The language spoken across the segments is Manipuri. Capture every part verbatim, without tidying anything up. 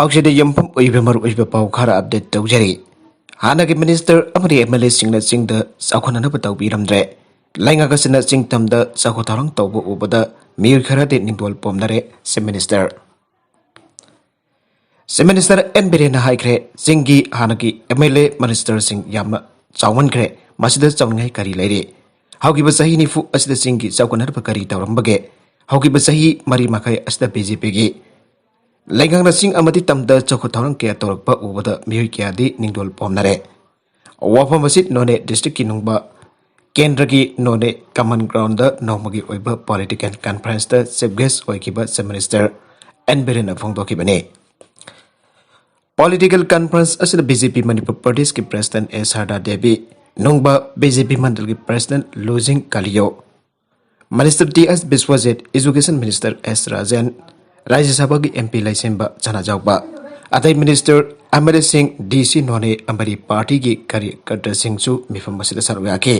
ꯑꯣꯀꯦꯗ ꯌꯨꯝꯐꯝ ꯑꯣꯏꯕ ꯃꯔꯨꯑꯣꯏꯕ ꯄꯥꯎ ꯈꯔ ꯑꯞꯗꯦꯠ ꯇꯧꯖꯔꯤ꯫ ꯍꯥꯟꯅꯒꯤ ꯃꯤꯅꯤꯁꯇꯔ ꯑꯃꯗꯤ ꯑꯦꯝ ꯑꯦꯜ ꯑꯦꯁꯤꯡꯅ ꯆꯤꯡꯗ ꯆꯥꯎꯈꯠꯅꯅꯕ ꯇꯧꯕꯤꯔꯝꯗ꯭ꯔꯦ꯫ ꯂꯩꯉꯥꯛ ꯑꯁꯤꯅ ꯆꯤꯡ ꯇꯝꯗ ꯆꯥꯎꯈꯠ ꯊꯧꯔꯥꯡ ꯇꯧꯕ ꯎꯕꯗ ꯃꯤꯑꯣꯏ ꯈꯔꯗꯤ ꯅꯤꯡꯗꯣꯜ ꯄꯣꯝꯅꯔꯦ꯫ Chief minister chief minister N ꯕꯤꯔꯦꯟꯅ ꯍꯥꯏꯈ꯭ꯔꯦ, ꯆꯤꯡꯒꯤ ꯍꯥꯟꯅꯒꯤ ꯑꯦꯝ ꯑꯦꯜ ꯑꯦ ꯃꯤꯅꯤꯁꯇꯔꯁꯤꯡ ꯌꯥꯝꯅ ꯆꯥꯎꯃꯟꯈ꯭ꯔꯦ, ꯃꯁꯤꯗ ꯆꯥꯎꯅꯤꯡꯉꯥꯏ ꯀꯔꯤ ꯂꯩꯔꯤ? ꯍꯧꯈꯤꯕ ꯆꯍꯤ ꯅꯤꯐꯨ ꯑꯁꯤꯗ ꯆꯤꯡꯒꯤ ꯆꯥꯎꯈꯠꯅꯅꯕ ꯀꯔꯤ ꯇꯧꯔꯝꯕꯒꯦ? ꯍꯧꯈꯤꯕ ꯆꯍꯤ ꯃꯔꯤ ꯃꯈꯥꯏ ꯑꯁꯤꯗ ꯕꯤ ꯖꯦ ꯄꯤꯒꯤ ꯂꯩꯉꯥꯛꯅ ꯆꯤꯡ ꯑꯃꯗꯤ ꯇꯝꯗ ꯆꯥꯎꯈꯠ ꯊꯧꯔꯥꯡ ꯀꯌꯥ ꯇꯧꯔꯛꯄ ꯎꯕꯗ ꯃꯤꯑꯣꯏ ꯀꯌꯥꯗꯤ ꯅꯤꯡꯗꯣꯜ ꯄꯣꯝꯅꯔꯦ꯫ ꯋꯥꯐꯝ ꯑꯁꯤ ꯅꯣꯅꯦ ꯗꯤꯁꯇ꯭ꯔꯤꯛꯀꯤ ꯅꯨꯡꯕ ꯀꯦꯟꯗ꯭ꯔꯒꯤ ꯅꯣꯅꯦ ꯀꯃꯟ ꯒ꯭ꯔꯥꯎꯟꯗ ꯅꯣꯡꯃꯒꯤ ꯑꯣꯏꯕ ꯄꯣꯂꯤꯇꯤꯀꯦꯜ ꯀꯟꯐꯔꯦꯟꯁꯇ ꯆꯤꯐ ꯒꯦꯁ ꯑꯣꯏꯈꯤꯕ ꯆꯤꯐ ꯃꯤꯅꯤꯁꯇꯔ ꯑꯦꯟ ꯕꯤꯔꯦꯟꯅ ꯐꯣꯡꯗꯣꯛꯈꯤꯕꯅꯤ꯫ ꯄꯣꯂꯤꯇꯤꯀꯦꯜ ꯀꯟꯐꯔꯦꯟꯁ ꯑꯁꯤꯗ ꯕꯤ ꯖꯦ ꯄꯤ ꯃꯅꯤꯄꯨꯔ ꯄ꯭ꯔꯗꯦꯁꯀꯤ ꯄ꯭ꯔꯦꯁꯤꯗꯦꯟ ꯑꯦ ꯁꯥꯔꯗꯥ ꯗꯦꯕꯤ, ꯅꯨꯡꯕ ꯕꯤ ꯖꯦ ꯄꯤ ꯃꯟꯗꯜꯒꯤ president Lujing Kalio, minister T S Biswajit, education minister S Rajen, Rajya ꯁꯚꯥꯒꯤ ꯑꯦꯝ ꯄꯤ ꯂꯩꯁꯦꯝꯕ ꯆꯅꯥꯖꯥꯎꯕ, ꯑꯇꯩ ꯃꯤꯅꯤꯁꯇꯔ, ꯑꯦꯝ ꯑꯦꯜ ꯑꯦꯁꯤꯡ, ꯗꯤ ꯁꯤ ꯅꯣꯅꯦ ꯑꯃꯗꯤ ꯄꯥꯔꯇꯤꯒꯤ ꯀꯥꯔꯌꯀꯔꯇꯥꯁꯤꯡꯁꯨ ꯃꯤꯐꯝ ꯑꯁꯤꯗ ꯁꯔꯨꯛ ꯌꯥꯈꯤ꯫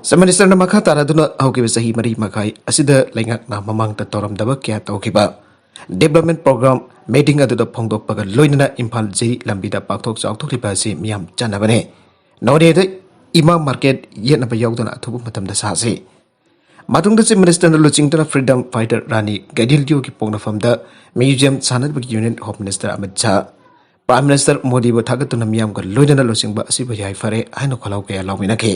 ꯆꯤꯐ ꯃꯤꯅꯤꯁꯇꯔꯅ ꯃꯈꯥ ꯇꯥꯔꯗꯨꯅ ꯍꯧꯈꯤꯕ ꯆꯍꯤ ꯃꯔꯤ ꯃꯈꯥꯏ ꯑꯁꯤꯗ ꯂꯩꯉꯥꯛꯅ ꯃꯃꯥꯡꯗ ꯇꯧꯔꯝꯗꯕ ꯀꯌꯥ ꯇꯧꯈꯤꯕ ꯗꯤꯕ꯭ꯂꯞꯃꯦꯟ ꯄ꯭ꯔꯣꯒ꯭ꯔꯥꯝ ꯃꯤꯇꯤꯡ ꯑꯗꯨꯗ ꯐꯣꯡꯗꯣꯛꯄꯒ ꯂꯣꯏꯅꯅ ꯏꯝꯐꯥꯜ ꯖꯤꯔꯤ ꯂꯝꯕꯤꯗ ꯄꯥꯛꯊꯣꯛ ꯆꯥꯎꯊꯣꯛꯂꯤꯕ ꯑꯁꯤ ꯃꯤꯌꯥꯝ ꯆꯥꯟꯅꯕꯅꯤ꯫ ꯅꯣꯅꯦꯗ ꯏꯃꯥ ꯃꯥꯔꯀꯦꯠ ꯌꯦꯠꯅꯕ ꯌꯥꯎꯗꯅ ꯑꯊꯨꯕ ꯃꯇꯝꯗ ꯁꯥꯁꯤ꯫ ꯃꯇꯨꯡꯗ ꯆꯤꯐ ꯃꯤꯅꯤꯁꯇꯔꯅ ꯂꯨꯆꯤꯡꯗꯨꯅ ꯐ꯭ꯔꯤꯗꯝ ꯐꯥꯏꯇꯔ ꯔꯥꯅꯤ ꯒꯥꯏꯗꯤꯟꯂꯤꯌꯣꯒꯤ ꯄꯣꯛꯅꯐꯝꯗ ꯃ꯭ꯌꯨꯖꯤꯌꯝ ꯁꯥꯟꯅꯅꯕꯒꯤ union home minister Amit Shah, prime minister ꯃꯣꯗꯤꯕꯨ ꯊꯥꯒꯠꯇꯨꯅ ꯃꯤꯌꯥꯝꯒ ꯂꯣꯏꯅꯅ ꯂꯨꯆꯤꯡꯕ ꯑꯁꯤꯕꯨ ꯌꯥꯏꯐꯔꯦ ꯍꯥꯏꯅ ꯈꯣꯜꯂꯥꯎ ꯀꯌꯥ ꯂꯥꯎꯃꯤꯟꯅꯈꯤ꯫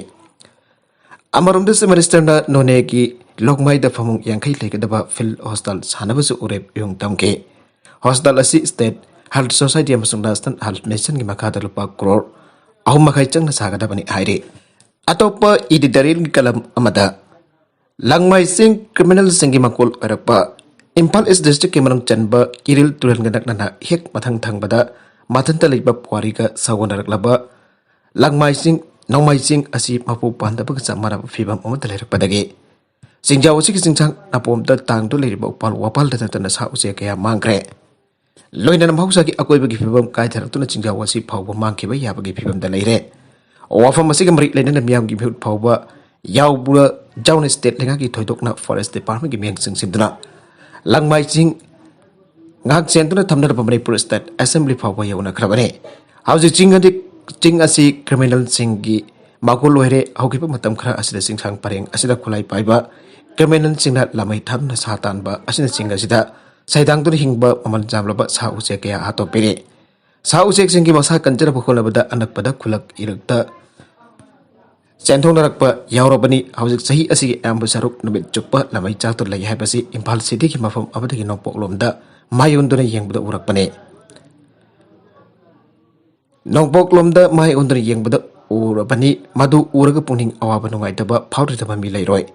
ꯑꯃꯔꯣꯝꯗ ꯆꯤꯐ ꯃꯤꯅꯤꯁꯇꯔꯅ ꯅꯣꯅꯦꯒꯤ ꯂꯣꯛꯃꯥꯏꯗ ꯐꯃꯨꯡ ꯌꯥꯡꯈꯩ ꯂꯩꯒꯗꯕ ꯐꯤꯜꯗ ꯍꯣꯁꯄꯤꯇꯥꯜ ꯁꯥꯟꯅꯕꯁꯨ ꯎꯔꯦꯞ ꯏꯍꯨꯝ ꯇꯝꯈꯤ꯫ ꯍꯣꯁꯄꯤꯇꯥꯜ ꯑꯁꯤ ꯁ꯭ꯇꯦꯠ ꯍꯦꯜꯊ ꯁꯣꯁꯥꯏꯇꯤ ꯑꯃꯁꯨꯡ ꯅꯦꯁꯅꯦꯜ ꯍꯦꯜꯊ ꯃꯤꯁꯟꯒꯤ ꯃꯈꯥꯗ ꯂꯨꯄꯥ ꯀ꯭ꯔꯣꯔ ꯑꯍꯨꯝ ꯃꯈꯥꯏ ꯆꯪꯅ ꯁꯥꯒꯗꯕꯅꯤ ꯍꯥꯏꯔꯤ꯫ ꯑꯇꯣꯞꯄ ꯏꯗꯤꯇꯣꯔꯤꯌꯦꯜꯒꯤ ꯀꯂꯝ ꯑꯃꯗ, ꯂꯪꯃꯥꯏ ꯆꯤꯡ ꯀ꯭ꯔꯤꯃꯤꯅꯦꯜꯁꯤꯡꯒꯤ ꯃꯀꯣꯜ ꯑꯣꯏꯔꯛꯄ ꯏꯝꯐꯥꯜ ꯏꯁ ꯗꯤꯁꯇ꯭ꯔꯤꯛꯀꯤ ꯃꯅꯨꯡ ꯆꯟꯕ ꯀꯤꯔꯤꯜ ꯇꯨꯔꯦꯜꯒ ꯅꯛꯅꯅ ꯍꯦꯛ ꯃꯊꯪ ꯊꯪꯕꯗ ꯃꯊꯟꯇ ꯂꯩꯕ ꯄꯨꯋꯥꯔꯤꯒ ꯁꯥꯒꯣꯟꯅꯔꯛꯂꯕ ꯂꯪꯃꯥꯏ ꯆꯤꯡ, ꯅꯣꯡꯃꯥꯏ ꯆꯤꯡ ꯑꯁꯤ ꯃꯄꯨ ꯄꯥꯟꯗꯕꯒ ꯆꯞ ꯃꯥꯟꯅꯕ ꯐꯤꯕꯝ ꯑꯃꯗ ꯂꯩꯔꯛꯄꯗꯒꯤ ꯆꯤꯡꯖꯥꯎ ꯑꯁꯤꯒꯤ ꯆꯤꯡꯁꯥꯡ ꯅꯥꯄꯣꯝꯗ ꯇꯥꯡꯗꯨꯅ ꯂꯩꯔꯤꯕ ꯎꯄꯥꯜ ꯋꯥꯄꯥꯜꯗ ꯅꯠꯇꯅ ꯁꯥ ꯎꯆꯦꯛ ꯀꯌꯥ ꯃꯥꯡꯈ꯭ꯔꯦ꯫ ꯂꯣꯏꯅꯅ ꯃꯍꯧꯁꯥꯒꯤ ꯑꯀꯣꯏꯕꯒꯤ ꯐꯤꯕꯝ ꯀꯥꯏꯊꯔꯛꯇꯨꯅ ꯆꯤꯡꯖꯥꯎ ꯑꯁꯤ ꯐꯥꯎꯕ ꯃꯥꯡꯈꯤꯕ ꯌꯥꯕꯒꯤ ꯐꯤꯕꯝꯗ ꯂꯩꯔꯦ꯫ ꯋꯥꯐꯝ ꯑꯁꯤꯒ ꯃꯔꯤ ꯂꯩꯅꯅ ꯃꯤꯌꯥꯝꯒꯤ ꯃꯤꯍꯨꯠ ꯐꯥꯎꯕ ꯌꯥꯎꯕ ꯌꯥꯎꯅ ꯁ꯭ꯇꯦꯠ ꯂꯩꯉꯥꯛꯀꯤ ꯊꯣꯏꯗꯣꯛꯅ ꯐꯣꯔꯦꯁ ꯗꯤꯄꯥꯔꯠꯃꯦꯟꯒꯤ ꯃꯤꯠꯌꯦꯡ ꯆꯪꯁꯤꯟꯗꯨꯅ ꯂꯪꯃꯥꯏ ꯆꯤꯡ ꯉꯥꯏꯍꯥꯛ ꯆꯦꯟꯗꯨꯅ ꯊꯝꯅꯔꯕ ꯃꯅꯤꯄꯨꯔ State Assembly ꯐꯥꯎꯕ ꯌꯧꯅꯈ꯭ꯔꯕꯅꯤ꯫ ꯍꯧꯖꯤꯛ ꯆꯤꯡ ꯑꯗꯤ, ꯆꯤꯡ ꯑꯁꯤ criminalꯁꯤꯡꯒꯤ ꯃꯒꯨꯟ ꯑꯣꯏꯔꯦ꯫ ꯍꯧꯈꯤꯕ ꯃꯇꯝ ꯈꯔ ꯑꯁꯤꯗ ꯆꯤꯡꯁꯥꯡ ꯄꯔꯦꯡ ꯑꯁꯤꯗ ꯈꯨꯠꯂꯥꯏ ꯄꯥꯏꯕ criminalꯁꯤꯡꯅ ꯂꯥꯃꯩ ꯊꯥꯗꯨꯅ ꯁꯥ ꯇꯥꯟꯕ ꯑꯁꯤꯅꯆꯤꯡꯕ ꯑꯁꯤꯗ ꯁꯩꯗꯥꯡꯗꯨꯅ ꯍꯤꯡꯕ ꯃꯃꯜ ꯌꯥꯝꯂꯕ ꯁꯥ ꯎꯆꯦꯛ ꯀꯌꯥ ꯍꯥꯠꯇꯣꯛꯄꯤꯔꯦ꯫ ꯁꯥ ꯎꯆꯦꯛꯁꯤꯡꯒꯤ ꯃꯁꯥ ꯀꯟꯖꯅꯕ ꯍꯣꯠꯅꯕꯗ ꯑꯅꯛꯄꯗ ꯈꯨꯜꯂꯛ ꯏꯔꯛꯇ ꯆꯦꯟꯊꯣꯛꯅꯔꯛꯄ ꯌꯥꯎꯔꯕꯅꯤ꯫ ꯍꯧꯖꯤꯛ ꯆꯍꯤ ꯑꯁꯤꯒꯤ ꯑꯌꯥꯝꯕ ꯁꯔꯨꯛ ꯅꯨꯃꯤꯠ ꯆꯨꯞꯄ ꯂꯥꯃꯩ ꯆꯥꯛꯇꯨꯅ ꯂꯩ ꯍꯥꯏꯕꯁꯤ ꯏꯝꯐꯥꯜ cityꯒꯤ ꯃꯐꯝ ꯑꯃꯗꯒꯤ ꯅꯣꯡꯄꯣꯛꯂꯣꯝꯗ ꯃꯥꯏ ꯑꯣꯟꯗꯨꯅ ꯌꯦꯡꯕꯗ ꯎꯔꯛꯄꯅꯤ꯫ ꯅꯣꯡꯄꯣꯛꯂꯣꯝꯗ ꯃꯥꯏ ꯑꯣꯟꯗꯨꯅ ꯌꯦꯡꯕꯗ ꯎꯔꯕꯅꯤ꯫ ꯃꯗꯨ ꯎꯔꯒ ꯄꯨꯛꯅꯤꯡ ꯑꯋꯥꯕ ꯅꯨꯡꯉꯥꯏꯇꯕ ꯐꯥꯎꯔꯣꯏꯗꯕ ꯃꯤ ꯂꯩꯔꯣꯏ꯫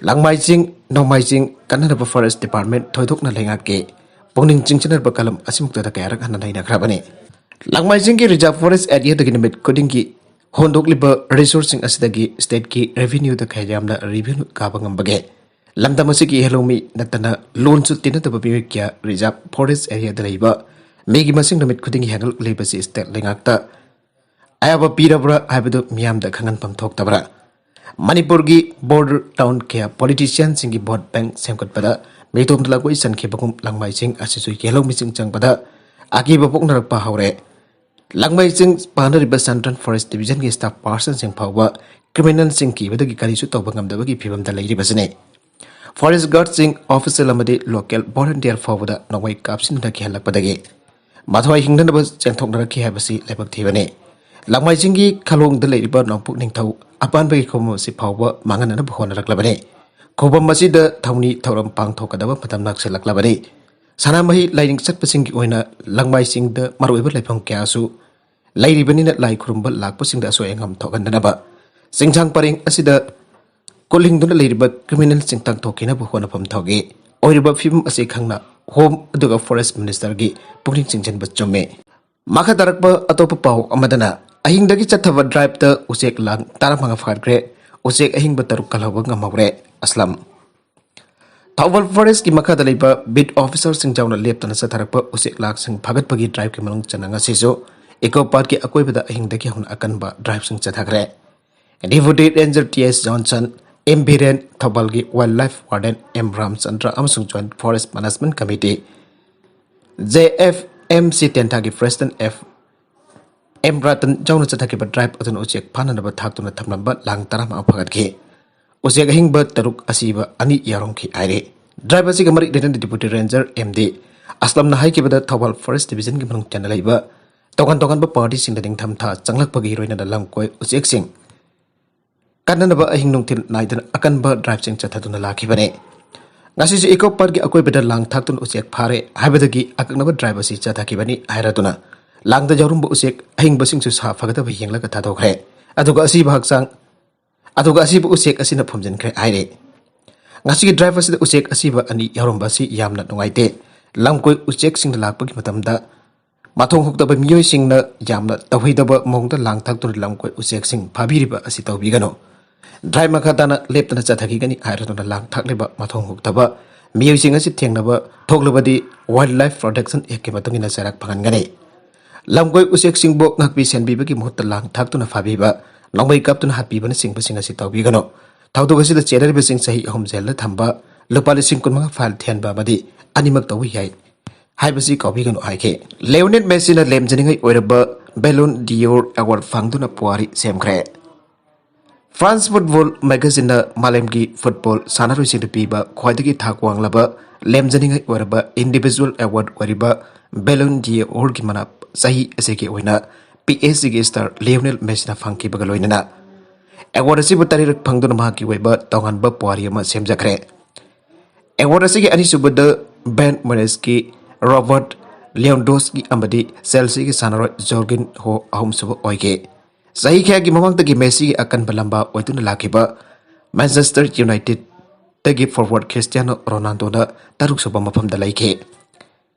ꯂꯥꯡꯃꯥꯏ ꯆꯤꯡ, ꯅꯣꯡꯃꯥꯏ ꯆꯤꯡ ꯀꯟꯅꯅꯕ Forest Department ꯊꯣꯏꯗꯣꯛꯅ ꯂꯩꯉꯥꯛꯀꯤ ꯄꯨꯛꯅꯤꯡ ꯆꯤꯡꯁꯤꯟꯅꯕ ꯀꯂꯝ ꯑꯁꯤꯃꯛꯇꯗ ꯀꯌꯥꯔꯛ ꯍꯟꯅ ꯅꯩꯅꯈ꯭ꯔꯕꯅꯤ꯫ ꯂꯥꯡꯃꯥꯏ ꯆꯤꯡꯒꯤ reserve forest areaꯗꯒꯤ ꯅꯨꯃꯤꯠ ꯈꯨꯗꯤꯡꯒꯤ ꯍꯣꯟꯗꯣꯛꯂꯤꯕ resourceꯁꯤꯡ ꯑꯁꯤꯗꯒꯤ stateꯀꯤ revenueꯗ ꯀꯌꯥ ꯌꯥꯝꯅ revenue ꯀꯥꯕ ꯉꯝꯕꯒꯦ? ꯂꯝꯗꯝ ꯑꯁꯤꯒꯤ ꯏꯍꯦꯜꯂꯧꯃꯤ ꯅꯠꯇꯅ ꯂꯣꯟꯁꯨ ꯇꯤꯟꯅꯗꯕ ꯃꯤꯑꯣꯏ ꯀꯌꯥ reserve forest areaꯗ ꯂꯩꯕ ꯃꯤꯒꯤ ꯃꯁꯤꯡ ꯅꯨꯃꯤꯠ ꯈꯨꯗꯤꯡꯒꯤ ꯍꯦꯟꯒꯠꯂꯛꯂꯤꯕꯁꯤ state ꯂꯩꯉꯥꯛꯇ ꯑꯌꯥꯕ ꯄꯤꯔꯕ꯭ꯔꯥ ꯍꯥꯏꯕꯗꯨ ꯃꯤꯌꯥꯝꯗ ꯈꯪꯍꯟꯐꯝ ꯊꯣꯛꯇꯕ꯭ꯔꯥ? ꯃꯅꯤꯄꯨꯔꯒꯤ border town ꯀꯌꯥ politicianꯁꯤꯡꯒꯤ vote bank ꯁꯦꯝꯒꯠꯄꯗ ꯃꯤꯇꯣꯝꯗ ꯂꯥꯡꯒꯣꯏ ꯆꯟꯈꯤꯕꯒꯨꯝ ꯂꯥꯡꯃꯥꯏꯁꯤꯡ ꯑꯁꯤꯁꯨ ꯌꯦꯜꯍꯧꯃꯤꯁꯤꯡ ꯆꯪꯕꯗ ꯑꯀꯤꯕ ꯄꯣꯛꯅꯔꯛꯄ ꯍꯧꯔꯦ꯫ ꯂꯥꯡꯃꯩ ꯆꯤꯡ ꯄꯥꯟꯅꯔꯤꯕ Central Forest Divisionꯒꯤ staff personꯁꯤꯡ ꯐꯥꯎꯕ criminalꯁꯤꯡ ꯀꯤꯕꯗꯒꯤ ꯀꯔꯤꯁꯨ ꯇꯧꯕ ꯉꯝꯗꯕꯒꯤ ꯐꯤꯕꯝꯗ ꯂꯩꯔꯤꯕꯁꯤꯅꯤ꯫ Forest guardꯁꯤꯡ, official ꯑꯃꯗꯤ local volunteer ꯐꯥꯎꯕꯗ ꯅꯣꯡꯃꯩ ꯀꯥꯞꯁꯤꯟꯗꯨꯅ ꯀꯤꯍꯜꯂꯛꯄꯗꯒꯤ ꯃꯊ꯭ꯋꯥꯏ ꯍꯤꯡꯅꯅꯕ ꯆꯦꯟꯊꯣꯛꯅꯔꯛꯈꯤ ꯍꯥꯏꯕꯁꯤ ꯂꯥꯏꯕꯛ ꯊꯤꯕꯅꯤ꯫ ꯂꯥꯡꯃꯩ ꯆꯤꯡꯒꯤ ꯈꯂꯣꯡꯗ ꯂꯩꯔꯤꯕ ꯅꯣꯡꯄꯣꯛ ꯅꯤꯡꯊꯧ ꯑꯄꯥꯟꯕꯒꯤ ꯈꯨꯕꯝ ꯑꯁꯤ ꯐꯥꯎꯕ ꯃꯥꯡꯍꯟꯅꯅꯕ ꯍꯣꯠꯅꯔꯛꯂꯕꯅꯤ꯫ ꯈꯨꯕꯝ ꯑꯁꯤꯗ ꯊꯧꯅꯤ ꯊꯧꯔꯝ ꯄꯥꯡꯊꯣꯛꯀꯗꯕ ꯃꯇꯝ ꯅꯛꯁꯤꯜꯂꯛꯂꯕꯅꯤ꯫ ꯁꯅꯥꯃꯍꯤ ꯂꯥꯏꯅꯤꯡ ꯆꯠꯄꯁꯤꯡꯒꯤ ꯑꯣꯏꯅ ꯂꯥꯡꯃꯩ ꯆꯤꯡꯗ ꯃꯔꯨꯑꯣꯏꯕ ꯂꯥꯏꯐꯝ ꯀꯌꯥꯁꯨ ꯂꯩꯔꯤꯕꯅꯤꯅ ꯂꯥꯏ ꯈꯨꯔꯨꯝꯕ ꯂꯥꯛꯄꯁꯤꯡꯗ ꯑꯁꯣꯏ ꯑꯉꯥꯝ ꯊꯣꯛꯍꯟꯗꯅꯕ ꯆꯤꯡꯁꯥꯡ ꯄꯔꯦꯡ ꯑꯁꯤꯗ ꯀꯣꯜꯍꯤꯡꯗꯨꯅ ꯂꯩꯔꯤꯕ criminalꯁꯤꯡ ꯇꯥꯟꯊꯣꯛꯈꯤꯅꯕ ꯍꯣꯠꯅꯐꯝ ꯊꯣꯛꯏ꯫ ꯑꯣꯏꯔꯤꯕ ꯐꯤꯕꯝ ꯑꯁꯤ ꯈꯪꯅ Home ꯑꯗꯨꯒ Forest Ministerꯒꯤ ꯄꯨꯛꯅꯤꯡ ꯆꯤꯡꯁꯤꯟꯕ ꯆꯨꯝꯃꯤ꯫ ꯃꯈꯥ ꯇꯥꯔꯛꯄ ꯑꯇꯣꯞꯄ ꯄꯥꯎ ꯑꯃꯗꯅ, ꯑꯍꯤꯡꯗꯒꯤ ꯆꯠꯊꯕ driveꯇ ꯎꯆꯦꯛ ꯂꯥꯡ ꯇꯔꯥꯃꯉꯥ ꯐꯥꯈ꯭ꯔꯦ꯫ ꯎꯆꯦꯛ ꯑꯍꯤꯡꯕ ꯇꯔꯨꯛ ꯀꯜꯍꯧꯕ ꯉꯝꯍꯧꯔꯦ꯫ ꯑꯁꯂꯝ꯫ ꯊꯧꯕꯥꯜ Forestꯀꯤ ꯃꯈꯥꯗ ꯂꯩꯕ beat officerꯁꯤꯡ ꯌꯥꯎꯅ ꯂꯦꯞꯇꯅ ꯆꯠꯊꯔꯛꯄ ꯎꯆꯦꯛ ꯂꯥꯡꯁꯤꯡ ꯐꯥꯒꯠꯄꯒꯤ driveꯀꯤ ꯃꯅꯨꯡ ꯆꯟꯅ ꯉꯁꯤꯁꯨ Eco Parkꯀꯤ ꯑꯀꯣꯏꯕꯗ ꯑꯍꯤꯡꯗꯒꯤ ꯍꯧꯅ ꯑꯀꯟꯕ driveꯁꯤꯡ ꯆꯠꯊꯈ꯭ꯔꯦ꯫ Deputy Ranger T S Johnson, M Biren, ꯊꯧꯕꯥꯜꯒꯤ Wildlife Warden M ꯔꯥꯝꯆꯟꯗ꯭ꯔ ꯑꯃꯁꯨꯡ Joint Forest Management Committee J F M C ꯇꯦꯟꯊꯥꯒꯤ ꯄ꯭ꯔꯦꯁꯤꯗꯦꯟ ꯑꯦꯐ ꯑꯦꯝ ꯔꯇꯟ ꯌꯥꯎꯅ ꯆꯠꯊꯈꯤꯕ ꯗ꯭ꯔꯥꯏꯚ ꯑꯗꯨꯅ ꯎꯆꯦꯛ ꯐꯥꯅꯅꯕ ꯊꯥꯛꯇꯨꯅ ꯊꯝꯂꯝꯕ ꯂꯥꯡ ꯇꯔꯥꯃꯉꯥ ꯐꯥꯒꯠꯈꯤ꯫ ꯎꯆꯦꯛ ꯑꯍꯤꯡꯕ ꯇꯔꯨꯛ, ꯑꯁꯤꯕ ꯑꯅꯤ ꯌꯥꯎꯔꯝꯈꯤ ꯍꯥꯏꯔꯤ꯫ ꯗ꯭ꯔꯥꯏꯚ ꯑꯁꯤꯒ ꯃꯔꯤ ꯂꯩꯅꯅ ꯗꯤꯄꯨꯇꯤ ꯔꯦꯟꯖꯔ ꯑꯦꯝ ꯗꯤ ꯑꯁꯂꯝꯅ ꯍꯥꯏꯈꯤꯕꯗ, ꯊꯧꯕꯥꯜ ꯐꯣꯔꯦꯁ ꯗꯤꯕꯤꯖꯟꯒꯤ ꯃꯅꯨꯡ ꯆꯟꯅ ꯂꯩꯕ ꯇꯣꯉꯥꯟ ꯇꯣꯉꯥꯟꯕ ꯄꯥꯔꯇꯤꯁꯤꯡꯗ ꯅꯤꯡꯊꯝꯊꯥ ꯆꯪꯂꯛꯄꯒꯤ ꯏꯔꯣꯏꯅꯅ ꯂꯝꯀꯣꯏ ꯎꯆꯦꯛꯁꯤꯡ ꯀꯟꯅꯅꯕ ꯑꯍꯤꯡ ꯅꯨꯡꯊꯤꯜ ꯅꯥꯏꯗꯅ ꯑꯀꯟꯕ ꯗ꯭ꯔꯥꯏꯚꯁꯤꯡ ꯆꯠꯊꯗꯨꯅ ꯂꯥꯛꯈꯤꯕꯅꯤ꯫ ꯉꯁꯤꯁꯨ ꯏꯀꯣ ꯄꯥꯔꯛꯀꯤ ꯑꯀꯣꯏꯕꯗ ꯂꯥꯡ ꯊꯥꯛꯇꯨꯅ ꯎꯆꯦꯛ ꯐꯥꯔꯦ ꯍꯥꯏꯕꯗꯒꯤ ꯑꯀꯛꯅꯕ ꯗ꯭ꯔꯥꯏꯚ ꯑꯁꯤ ꯆꯠꯊꯈꯤꯕꯅꯤ ꯍꯥꯏꯔꯗꯨꯅ ꯂꯥꯡꯗ ꯌꯥꯎꯔꯝꯕ ꯎꯆꯦꯛ ꯑꯍꯤꯡꯕꯁꯤꯡꯁꯨ ꯁꯥ ꯐꯒꯗꯕ ꯌꯦꯡꯂꯒ ꯊꯥꯗꯣꯛꯈ꯭ꯔꯦ꯫ ꯑꯗꯨꯒ ꯑꯁꯤꯕ ꯍꯛꯆꯥꯡ, ꯑꯗꯨꯒ ꯑꯁꯤꯕ ꯎꯆꯦꯛ ꯑꯁꯤꯅ ꯐꯨꯝꯖꯤꯟꯈ꯭ꯔꯦ ꯍꯥꯏꯔꯦ꯫ ꯉꯁꯤꯒꯤ ꯗ꯭ꯔꯥꯏꯚ ꯑꯁꯤꯗ ꯎꯆꯦꯛ ꯑꯁꯤꯕ ꯑꯅꯤ ꯌꯥꯎꯔꯝꯕ ꯑꯁꯤ ꯌꯥꯝꯅ ꯅꯨꯡꯉꯥꯏꯇꯦ꯫ ꯂꯝꯀꯣꯏ ꯎꯆꯦꯛꯁꯤꯡꯅ ꯂꯥꯛꯄꯒꯤ ꯃꯇꯝꯗ ꯃꯊꯣꯡ ꯍꯨꯛꯇꯕ ꯃꯤꯑꯣꯏꯁꯤꯡꯅ ꯌꯥꯝꯅ ꯇꯧꯍꯩꯗꯕ ꯃꯑꯣꯡꯗ ꯂꯥꯡ ꯊꯥꯛꯇꯨꯅ ꯂꯝꯀꯣꯏ ꯎꯆꯦꯛꯁꯤꯡ ꯐꯥꯕꯤꯔꯤꯕ ꯑꯁꯤ ꯇꯧꯕꯤꯒꯅꯨ꯫ ꯗ꯭ꯔꯥꯏꯚ ꯃꯈꯥ ꯇꯥꯅ ꯂꯦꯞꯇꯅ ꯆꯠꯊꯈꯤꯒꯅꯤ ꯍꯥꯏꯔꯗꯨꯅ ꯂꯥꯡ ꯊꯥꯛꯂꯤꯕ ꯃꯊꯣꯡ ꯍꯨꯛꯇꯕ ꯃꯤꯑꯣꯏꯁꯤꯡ ꯑꯁꯤ ꯊꯦꯡꯅꯕ ꯊꯣꯛꯂꯕꯗꯤ ꯋꯥꯏꯜꯗ ꯂꯥꯏꯐ ꯄ꯭ꯔꯣꯇꯦꯛꯁꯟ ꯑꯦꯛꯀꯤ ꯃꯇꯨꯡ ꯏꯟꯅ ꯆꯩꯔꯥꯛ ꯐꯪꯍꯟꯒꯅꯤ꯫ ꯂꯝꯀꯣꯏ ꯎꯆꯦꯛꯁꯤꯡꯕꯨ ꯉꯥꯛꯄꯤ ꯁꯦꯟꯕꯤꯕꯒꯤ ꯃꯍꯨꯠꯇ ꯂꯥꯡ ꯊꯥꯛꯇꯨꯅ ꯐꯥꯕꯤꯕ, ꯅꯣꯡꯃꯩ ꯀꯥꯞꯇꯨꯅ ꯍꯥꯠꯄꯤꯕꯅꯆꯤꯡꯕꯁꯤꯡ ꯑꯁꯤ ꯇꯧꯕꯤꯒꯅꯨ꯫ ꯊꯧꯗꯣꯛ ꯑꯁꯤꯗ ꯆꯦꯟꯅꯔꯤꯕꯁꯤꯡ ꯆꯍꯤ ꯑꯍꯨꯝ ꯖꯦꯜꯗ ꯊꯝꯕ, ꯂꯨꯄꯥ ꯂꯤꯁꯤꯡ ꯀꯨꯟꯃꯉꯥ ꯐꯥꯏꯜ ꯊꯤꯍꯟꯕ ꯑꯃꯗꯤ ꯑꯅꯤꯃꯛ ꯇꯧꯕ ꯌꯥꯏ ꯍꯥꯏꯕꯁꯤ ꯀꯥꯎꯕꯤꯒꯅꯨ ꯍꯥꯏꯈꯤ꯫ ꯂꯤꯑꯣꯅꯦꯜ ꯃꯦꯁꯤꯅ ꯂꯦꯝꯖꯅꯤꯡꯉꯥꯏ ꯑꯣꯏꯔꯕ ꯕꯦꯂꯣꯟ ꯗꯤꯑꯣꯔ ꯑꯦꯋꯥꯔꯗ ꯐꯪꯗꯨꯅ ꯄꯨꯋꯥꯔꯤ ꯁꯦꯝꯈ꯭ꯔꯦ꯫ ꯐ꯭ꯔꯥꯟꯁ ꯐꯨꯠꯕꯣꯜ ꯃꯦꯒꯥꯖꯤꯟꯅ ꯃꯥꯂꯦꯝꯒꯤ ꯐꯨꯠꯕꯣꯜ ꯁꯥꯟꯅꯔꯣꯏꯁꯤꯡꯗ ꯄꯤꯕ ꯈ꯭ꯋꯥꯏꯗꯒꯤ ꯊꯥꯛ ꯋꯥꯡꯂꯕ ꯂꯦꯝꯖꯅꯤꯡꯉꯥꯏ ꯑꯣꯏꯔꯕ ꯏꯟꯗꯤꯚꯤꯖꯨꯋꯦꯜ ꯑꯦꯋꯥꯔꯗ ꯑꯣꯏꯔꯤꯕ ꯕꯦꯂꯣꯟ ꯗꯤꯑꯣꯔꯒꯤ ꯃꯅꯥ ꯆꯍꯤ ꯑꯁꯤꯒꯤ ꯑꯣꯏꯅ ꯄꯤ ꯑꯦꯁ ꯖꯤꯒꯤ ꯁ꯭ꯇꯥꯔ ꯂꯤꯑꯣꯅꯦꯜ ꯃꯦꯁꯤꯅ ꯐꯪꯈꯤꯕꯒ ꯂꯣꯏꯅꯅ ꯑꯦꯋꯥꯔꯗ ꯑꯁꯤꯕꯨ ꯇꯔꯦꯠꯔꯛ ꯐꯪꯗꯨꯅ ꯃꯍꯥꯛꯀꯤ ꯑꯣꯏꯕ ꯇꯣꯉꯥꯟꯕ ꯄꯨꯋꯥꯔꯤ ꯑꯃ ꯁꯦꯝꯖꯈ꯭ꯔꯦ꯫ ꯑꯦꯋꯥꯔꯗ ꯑꯁꯤꯒꯤ ꯑꯅꯤꯁꯨꯕꯗ ꯕꯦꯟ ꯃꯨꯅꯤꯁꯀꯤ ꯔꯣꯕꯔꯠ ꯂꯤꯌꯣꯟꯗꯣꯁꯀꯤ ꯑꯃꯗꯤ ꯆꯦꯜꯁꯤꯒꯤ ꯁꯥꯟꯅꯔꯣꯏ ꯖꯣꯔꯒꯤꯟ ꯍꯣ ꯑꯍꯨꯝꯁꯨꯕ ꯑꯣꯏꯈꯤ꯫ ꯆꯍꯤ ꯀꯌꯥꯒꯤ ꯃꯃꯥꯡꯗꯒꯤ ꯃꯦꯁꯤꯒꯤ ꯑꯀꯟꯕ ꯂꯝꯕꯥ ꯑꯣꯏꯗꯨꯅ ꯂꯥꯛꯈꯤꯕ ꯃꯦꯟꯆꯦꯁꯇꯔ ꯌꯨꯅꯥꯏꯇꯦꯗꯇꯒꯤ ꯐꯣꯔꯋꯥꯔꯗ ꯈ꯭ꯔꯤꯁꯇꯤꯌꯥꯅꯣ ꯔꯣꯅꯥꯜꯗꯣꯅ ꯇꯔꯨꯛꯁꯨꯕ ꯃꯐꯝꯗ ꯂꯩꯈꯤ꯫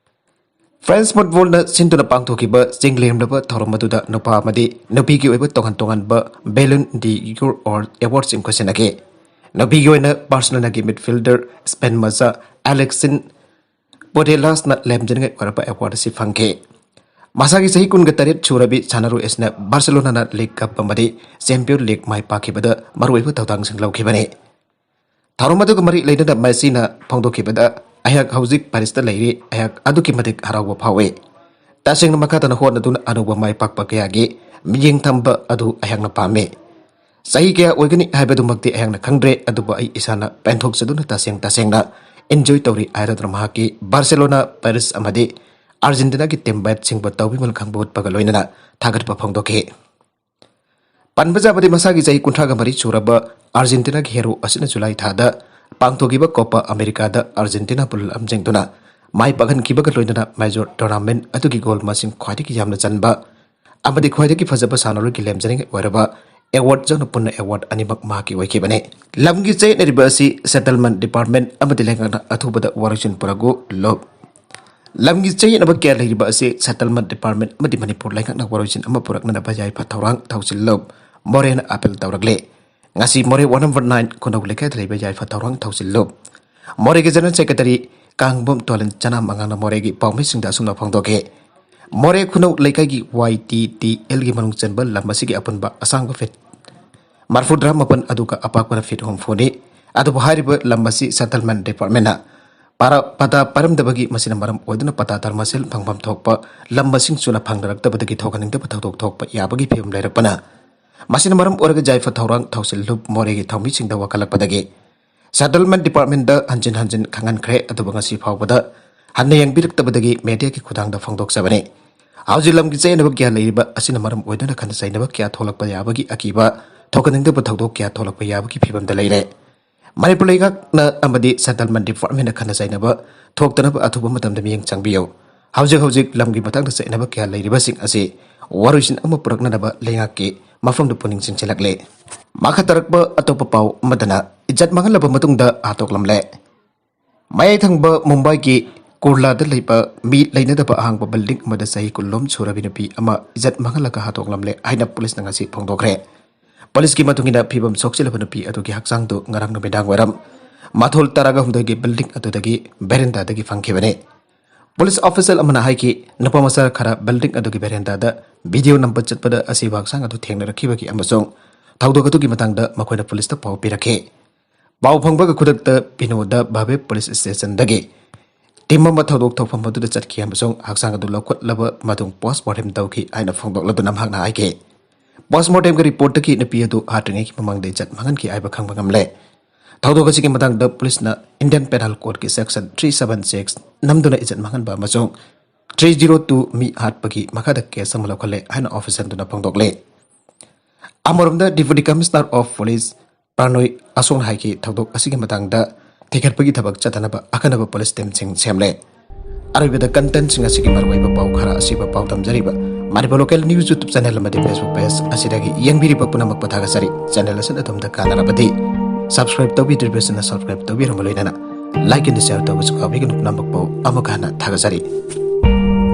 ꯐ꯭ꯔꯦꯟꯁ ꯐꯨꯠꯕꯣꯜꯅ ꯁꯤꯟꯗꯨꯅ ꯄꯥꯡꯊꯣꯛꯈꯤꯕ ꯆꯤꯡꯂꯦꯝꯂꯕ ꯊꯧꯔꯝ ꯑꯗꯨꯗ ꯅꯨꯄꯥ ꯑꯃꯗꯤ ꯅꯨꯄꯤꯒꯤ ꯑꯣꯏꯕ ꯇꯣꯉꯥꯟ ꯇꯣꯉꯥꯟꯕ ꯕꯦꯂꯨꯟ ꯗꯤ ꯌꯣꯔ ꯑꯦꯋꯥꯔꯗꯁꯤꯡ ꯈꯨꯠꯁꯤꯟꯅꯈꯤ꯫ ꯅꯨꯄꯤꯒꯤ ꯑꯣꯏꯅ ꯕꯥꯔꯁꯦꯂꯣꯅꯥꯒꯤ ꯃꯤꯗꯐꯤꯜꯗꯔ ꯁ꯭ꯄꯦꯟ ꯃꯆꯥ ꯑꯦꯂꯦꯛꯁꯤꯟ ꯄꯣꯗꯦꯂꯥꯁꯅ ꯂꯦꯝꯖꯅꯤꯡꯉꯥꯏ ꯑꯣꯏꯔꯕ ꯑꯦꯋꯥꯔꯗ ꯑꯁꯤ ꯐꯪꯈꯤ꯫ ꯃꯁꯥꯒꯤ ꯆꯍꯤ ꯀꯨꯟꯒ ꯇꯔꯦꯠ ꯁꯨꯔꯕꯤ ꯁꯥꯟꯅꯔꯣꯏ ꯑꯁꯤꯅ ꯕꯥꯔꯁꯦꯂꯣꯅꯥꯅ ꯂꯤꯒ ꯀꯞ ꯑꯃꯗꯤ ꯆꯦꯝꯄꯤꯌꯟ ꯂꯤꯒ ꯃꯥꯏ ꯄꯥꯛꯈꯤꯕꯗ ꯃꯔꯨꯑꯣꯏꯕ ꯊꯧꯗꯥꯡꯁꯤꯡ ꯂꯧꯈꯤꯕꯅꯤ꯫ ꯊꯧꯔꯝ ꯑꯗꯨꯒ ꯃꯔꯤ ꯂꯩꯅꯅ ꯃꯦꯁꯤꯅ ꯐꯣꯡꯗꯣꯛꯈꯤꯕꯗ, ꯑꯩꯍꯥꯛ ꯍꯧꯖꯤꯛ ꯄꯦꯔꯤꯁꯇ ꯂꯩꯔꯤ꯫ ꯑꯩꯍꯥꯛ ꯑꯗꯨꯛꯀꯤ ꯃꯇꯤꯛ ꯍꯔꯥꯎꯕ ꯐꯥꯎꯏ꯫ ꯇꯁꯦꯡꯅ ꯃꯈꯥ ꯇꯥꯅ ꯍꯣꯠꯅꯗꯨꯅ ꯑꯅꯧꯕ ꯃꯥꯏ ꯄꯥꯛꯄ ꯀꯌꯥꯒꯤ ꯃꯤꯠꯌꯦꯡ ꯊꯝꯕ ꯑꯗꯨ ꯑꯩꯍꯥꯛꯅ ꯄꯥꯝꯃꯤ꯫ ꯆꯍꯤ ꯀꯌꯥ ꯑꯣꯏꯒꯅꯤ ꯍꯥꯏꯕꯗꯨꯃꯛꯇꯤ ꯑꯩꯍꯥꯛꯅ ꯈꯪꯗ꯭ꯔꯦ, ꯑꯗꯨꯕꯨ ꯑꯩ ꯏꯁꯥꯅ ꯄꯦꯟꯊꯣꯛꯆꯗꯨꯅ ꯇꯁꯦꯡ ꯇꯁꯦꯡꯅ enjoy ꯇꯧꯔꯤ ꯍꯥꯏꯔꯗꯨꯅ ꯃꯍꯥꯛꯀꯤ ꯕꯥꯔꯁꯦꯂꯣꯅꯥ, ꯄꯦꯔꯤꯁ ꯑꯃꯗꯤ ꯑꯥꯔꯖꯦꯟꯇꯤꯅꯥꯒꯤ team mate ꯁꯤꯡꯕꯨ ꯇꯧꯕꯤꯃꯜ ꯈꯪꯕ ꯎꯠꯄꯒ ꯂꯣꯏꯅꯅ ꯊꯥꯒꯠꯄ ꯐꯣꯡꯗꯣꯛꯈꯤ꯫ ꯄꯟꯕ ꯌꯥꯕꯗꯤ ꯃꯁꯥꯒꯤ ꯆꯍꯤ ꯀꯨꯟꯊ꯭ꯔꯥꯒ ꯃꯔꯤ ꯁꯨꯔꯕ ꯑꯥꯔꯖꯦꯟꯇꯤꯅꯥꯒꯤ hero ꯑꯁꯤꯅ ꯖꯨꯂꯥꯏ ꯊꯥꯗ ꯄꯥꯡꯊꯣꯛꯈꯤꯕ ꯀꯣꯄꯥ ꯑꯃꯦꯔꯤꯀꯥꯗ ꯑꯥꯔꯖꯦꯟꯇꯤꯅꯥꯕꯨ ꯂꯝꯖꯤꯡꯗꯨꯅ ꯃꯥꯏ ꯄꯥꯛꯍꯟꯈꯤꯕꯒ ꯂꯣꯏꯅꯅ major tournament ꯑꯗꯨꯒꯤ goal ꯃꯁꯤꯡ ꯈ꯭ꯋꯥꯏꯗꯒꯤ ꯌꯥꯝꯅ ꯆꯟꯕ ꯑꯃꯗꯤ ꯈ꯭ꯋꯥꯏꯗꯒꯤ ꯐꯖꯕ ꯁꯥꯟꯅꯔꯣꯏꯒꯤ ꯂꯦꯝꯖꯅꯤꯡꯉꯥꯏ ꯑꯣꯏꯔꯕ award ꯌꯥꯎꯅ ꯄꯨꯟꯅ award ꯑꯅꯤꯃꯛ ꯃꯍꯥꯛꯀꯤ ꯑꯣꯏꯈꯤꯕꯅꯤ꯫ ꯂꯝꯒꯤ ꯆꯌꯦꯠꯅꯔꯤꯕ ꯑꯁꯤ settlement department ꯑꯃꯗꯤ ꯂꯩꯉꯥꯛꯅ ꯑꯊꯨꯕꯗ ꯋꯥꯔꯣꯏꯁꯤꯟ ꯄꯨꯔꯛꯎ꯫ ꯂꯝꯒꯤ ꯆꯌꯦꯠꯅꯕ ꯀꯌꯥ ꯂꯩꯔꯤꯕ ꯑꯁꯤ settlement department ꯑꯃꯗꯤ ꯃꯅꯤꯄꯨꯔ ꯂꯩꯉꯥꯛꯅ ꯋꯥꯔꯣꯏꯁꯤꯟ ꯑꯃ ꯄꯨꯔꯛꯅꯅꯕ ꯌꯥꯏꯐ ꯊꯧꯔꯥꯡ ꯊꯧꯁꯤꯜꯂꯨ꯫ ꯃꯣꯔꯦꯅ appeal ꯇꯧꯔꯛꯂꯦ꯫ ꯉꯁꯤ ꯃꯣꯔꯦ one number nine ꯈꯨꯅꯧ ꯂꯩꯀꯥꯏꯗ ꯂꯩꯕ ꯌꯥꯏꯐ ꯊꯧꯔꯥꯡ ꯊꯧꯁꯤꯜꯂꯨ꯫ ꯃꯣꯔꯦꯒꯤ general secretary ꯀꯥꯡꯕꯝ ꯇꯣꯂꯟ ꯆꯅꯥꯝ ꯑꯉꯥꯡꯅ ꯃꯣꯔꯦꯒꯤ ꯄꯥꯎꯃꯤꯁꯤꯡꯗ ꯑꯁꯨꯝꯅ ꯐꯣꯡꯗꯣꯛꯈꯤ꯫ ꯃꯣꯔꯦ ꯈꯨꯅꯧ ꯂꯩꯀꯥꯏꯒꯤ Y T T L ꯒꯤ ꯃꯅꯨꯡ ꯆꯟꯕ ꯂꯝ ꯑꯁꯤꯒꯤ ꯑꯄꯨꯟꯕ ꯑꯁꯥꯡꯕ feet ꯃꯔꯐꯨꯇꯔꯥ ꯃꯥꯄꯟ ꯑꯗꯨꯒ ꯑꯄꯥꯛꯄꯅ feet ꯍꯨꯝꯐꯨꯅꯤ꯫ ꯑꯗꯨꯕꯨ ꯍꯥꯏꯔꯤꯕ ꯂꯝ ꯑꯁꯤ settlement department ꯅ ꯄꯥꯔ-, ꯄꯇꯥ ꯄꯥꯏꯔꯝꯗꯕꯒꯤ ꯃꯁꯤꯅ ꯃꯔꯝ ꯑꯣꯏꯗꯨꯅ ꯄꯇꯥ ꯗꯔꯃꯥꯁꯦꯜ ꯐꯪꯐꯝ ꯊꯣꯛꯄ ꯂꯝ ꯃꯁꯤꯡ ꯁꯨꯅ ꯐꯪꯅꯔꯛꯇꯕꯗꯒꯤ ꯊꯣꯛꯍꯟꯅꯤꯡꯗꯕ ꯊꯧꯗꯣꯛ ꯊꯣꯛꯄ ꯌꯥꯕꯒꯤ ꯐꯤꯕꯝ ꯂꯩꯔꯛꯄꯅ ꯃꯁꯤꯅ ꯃꯔꯝ ꯑꯣꯏꯔꯒ ꯌꯥꯏꯐ ꯊꯧꯔꯥꯡ ꯊꯧꯁꯤꯜꯂꯨꯞ ꯃꯣꯔꯦꯒꯤ ꯊꯧꯃꯤꯁꯤꯡꯗ ꯋꯥꯀꯠꯂꯛꯄꯗꯒꯤ settlement department ꯗ ꯍꯟꯖꯤꯟ ꯍꯟꯖꯤꯟ ꯈꯪꯍꯟꯈ꯭ꯔꯦ, ꯑꯗꯨꯕꯨ ꯉꯁꯤ ꯐꯥꯎꯕꯗ ꯍꯟꯅ ꯌꯦꯡꯕꯤꯔꯛꯇꯕꯗꯒꯤ media ꯒꯤ ꯈꯨꯊꯥꯡꯗ ꯐꯣꯡꯗꯣꯛꯆꯕꯅꯤ꯫ ꯍꯧꯖꯤꯛ ꯂꯝꯒꯤ ꯆꯌꯦꯠꯅꯕ ꯀꯌꯥ ꯂꯩꯔꯤꯕ ꯑꯁꯤꯅ ꯃꯔꯝ ꯑꯣꯏꯗꯨꯅ ꯈꯟꯅ ꯆꯩꯅꯕ ꯀꯌꯥ ꯊꯣꯛꯂꯛꯄ ꯌꯥꯕꯒꯤ ꯑꯀꯤꯕ, ꯊꯣꯛꯍꯟꯅꯤꯡꯗꯕ ꯊꯧꯗꯣꯛ ꯀꯌꯥ ꯊꯣꯛꯂꯛꯄ ꯌꯥꯕꯒꯤ ꯐꯤꯕꯝꯗ ꯂꯩꯔꯦ꯫ ꯃꯅꯤꯄꯨꯔ ꯂꯩꯉꯥꯛꯅ ꯑꯃꯗꯤ settlement department ꯅ ꯈꯟꯅ ꯆꯩꯅꯕ ꯊꯣꯛꯇꯅꯕ ꯑꯊꯨꯕ ꯃꯇꯝꯗ ꯃꯤꯠꯌꯦꯡ ꯆꯪꯕꯤꯌꯨ꯫ ꯍꯧꯖꯤꯛ ꯍꯧꯖꯤꯛ ꯂꯝꯒꯤ ꯃꯇꯥꯡꯗ ꯆꯩꯅꯕ ꯀꯌꯥ ꯂꯩꯔꯤꯕꯁꯤꯡ ꯑꯁꯤ ꯋꯥꯔꯣꯏꯁꯤꯟ ꯑꯃ ꯄꯨꯔꯛꯅꯅꯕ ꯂꯩꯉꯥꯛꯀꯤ ꯃꯐꯝꯗ ꯄꯨꯛꯅꯤꯡ ꯆꯤꯡꯁꯤꯜꯂꯛꯂꯤ꯫ ꯃꯈꯥ ꯇꯥꯔꯛꯄ ꯑꯇꯣꯞꯄ ꯄꯥꯎ ꯑꯃꯗꯅ ꯏꯖꯠ ꯃꯥꯡꯍꯜꯂꯕ ꯃꯇꯨꯡꯗ ꯍꯥꯠꯇꯣꯛꯂꯝꯂꯦ꯫ ꯃꯌꯥꯏ ꯊꯪꯕ ꯃꯨꯝꯕꯥꯏꯒꯤ ꯀꯨꯔꯂꯥꯗ ꯂꯩꯕ ꯃꯤ ꯂꯩꯅꯗꯕ ꯑꯍꯥꯡꯕ building ꯑꯃꯗ ꯆꯍꯤ ꯀꯨꯟꯂꯣꯝ ꯁꯨꯔꯕꯤ ꯅꯨꯄꯤ ꯑꯃ ꯏꯖꯠ ꯃꯥꯡꯍꯜꯂꯒ ꯍꯥꯠꯇꯣꯛꯂꯝꯂꯦ ꯍꯥꯏꯅ ꯄꯨꯂꯤꯁꯅ ꯉꯁꯤ ꯐꯣꯡꯗꯣꯛꯈ꯭ꯔꯦ꯫ ꯄꯨꯂꯤꯁꯀꯤ ꯃꯇꯨꯡ ꯏꯟꯅ ꯐꯤꯕꯝ ꯁꯣꯛꯆꯤꯜꯂꯕ ꯅꯨꯄꯤ ꯑꯗꯨꯒꯤ ꯍꯛꯆꯥꯡꯗꯨ ꯉꯔꯥꯡ ꯅꯨꯃꯤꯗꯥꯡ ꯋꯥꯏꯔꯝ ꯃꯊꯣꯜ ꯇꯔꯥꯒ ꯍꯨꯝꯗꯣꯏꯒꯤ building ꯑꯗꯨꯗꯒꯤ veranda ꯗꯒꯤ ꯐꯪꯈꯤꯕꯅꯤ꯫ ꯄꯨꯂꯤꯁ official ꯑꯃꯅ ꯍꯥꯏꯈꯤ, ꯅꯨꯄꯥ ꯃꯆꯥ ꯈꯔ building ꯑꯗꯨꯒꯤ veranda ꯗ video ꯅꯝꯕ ꯆꯠꯄꯗ ꯑꯁꯤꯕ ꯍꯛꯆꯥꯡ ꯑꯗꯨ ꯊꯦꯡꯅꯔꯛꯈꯤꯕꯒꯤ ꯑꯃꯁꯨꯡ ꯊꯧꯗꯣꯛ ꯑꯗꯨꯒꯤ ꯃꯇꯥꯡꯗ ꯃꯈꯣꯏꯅ ꯄꯨꯂꯤꯁꯇ ꯄꯥꯎ ꯄꯤꯔꯛꯈꯤ꯫ ꯄꯥꯎ ꯐꯪꯕꯒ ꯈꯨꯗꯛꯇ ꯕꯤꯅꯣꯗ ꯚꯥꯕꯦ ꯄꯨꯂꯤꯁ ꯁ꯭ꯇꯦꯁꯟꯗꯒꯤ ꯇꯤꯝ ꯑꯃ ꯊꯧꯗꯣꯛ ꯊꯣꯛꯐꯝ ꯑꯗꯨꯗ ꯆꯠꯈꯤ ꯑꯃꯁꯨꯡ ꯍꯛꯆꯥꯡ ꯑꯗꯨ ꯂꯧꯈꯠꯂꯕ ꯃꯇꯨꯡ ꯄꯣꯁꯃꯣꯔꯇꯦꯝ ꯇꯧꯈꯤ ꯍꯥꯏꯅ ꯐꯣꯡꯗꯣꯛꯂꯗꯨꯅ ꯃꯍꯥꯛꯅ ꯍꯥꯏꯈꯤ꯫ ꯄꯣꯁꯃꯣꯔꯇꯦꯝꯒꯤ ꯔꯤꯄꯣꯔꯠꯇꯒꯤ ꯅꯨꯄꯤ ꯑꯗꯨ ꯍꯥꯠꯇ꯭ꯔꯤꯉꯩꯒꯤ ꯃꯃꯥꯡꯗ ꯏꯖꯠ ꯃꯥꯡꯍꯟꯈꯤ ꯍꯥꯏꯕ ꯈꯪꯕ ꯉꯝꯂꯦ꯫ ꯊꯧꯗꯣꯛ ꯑꯁꯤꯒꯤ ꯃꯇꯥꯡꯗ ꯄꯨꯂꯤꯁꯅ ꯏꯟꯗꯤꯌꯟ ꯄꯦꯅꯥꯜ ꯀꯣꯗꯀꯤ ꯁꯦꯛꯁꯟ ꯊ꯭ꯔꯤ ꯁꯚꯦꯟ ꯁꯤꯛꯁ ꯅꯝꯗꯨꯅ ꯏꯖꯠ ꯃꯥꯡꯍꯟꯕ ꯑꯃꯁꯨꯡ ꯊ꯭ꯔꯤ ꯖꯤꯔꯣ ꯇꯨ ꯃꯤ ꯍꯥꯠꯄꯒꯤ ꯃꯈꯥꯗ ꯀꯦꯁ ꯑꯃ ꯂꯧꯈꯠꯂꯦ ꯍꯥꯏꯅ ꯑꯣꯐꯤꯁꯔꯗꯨꯅ ꯐꯣꯡꯗꯣꯛꯂꯦ꯫ ꯑꯃꯔꯣꯝꯗ deputy commissioner of police Pranoy ꯑꯁꯣꯛꯅ ꯍꯥꯏꯈꯤ, ꯊꯧꯗꯣꯛ ꯑꯁꯤꯒꯤ ꯃꯇꯥꯡꯗ ꯊꯤꯒꯠꯄꯒꯤ ꯊꯕꯛ ꯆꯠꯊꯅꯕ ꯑꯈꯟꯅꯕ ꯄꯨꯂꯤꯁ ꯇꯤꯝꯁꯤꯡ ꯁꯦꯝꯂꯦ꯫ ꯑꯔꯣꯏꯕꯗ ꯀꯟꯇꯦꯟꯁꯤꯡ ꯑꯁꯤꯒꯤ ꯃꯔꯨꯑꯣꯏꯕ ꯄꯥꯎ ꯈꯔ ꯑꯁꯤꯕ ꯄꯥꯎꯗꯝꯖꯔꯤꯕ Manipur local news YouTube channel ꯑꯃꯗꯤ ꯐꯦꯁꯕꯨꯛ ꯄꯦꯖ ꯑꯁꯤꯗꯒꯤ ꯌꯦꯡꯕꯤꯔꯤꯕ ꯄꯨꯝꯅꯃꯛꯄꯨ ꯊꯥꯒꯠꯆꯔꯤ꯫ ꯆꯦꯅꯦꯜ ꯑꯁꯤꯅ ꯑꯗꯣꯝꯗ ꯀꯥꯟꯅꯔꯕꯗꯤ ꯁꯕꯁꯀ꯭ꯔꯥꯏꯕ ꯇꯧꯕꯤꯗ꯭ꯔꯤꯕꯁꯤꯡꯅ ꯁꯕꯁꯀ꯭ꯔꯥꯏꯕ ꯇꯧꯕꯤꯔꯝꯕ ꯂꯣꯏꯅꯅ ꯂꯥꯏꯛ ꯑꯦꯟ ꯁꯤꯌꯔ ꯇꯧꯕꯁꯨ ꯀꯥꯎꯕꯤꯒꯅꯨ꯫ ꯄꯨꯝꯅꯃꯛꯄꯨ ꯑꯃꯨꯛ ꯍꯟꯅ ꯊꯥꯒꯠꯆꯔꯤ꯫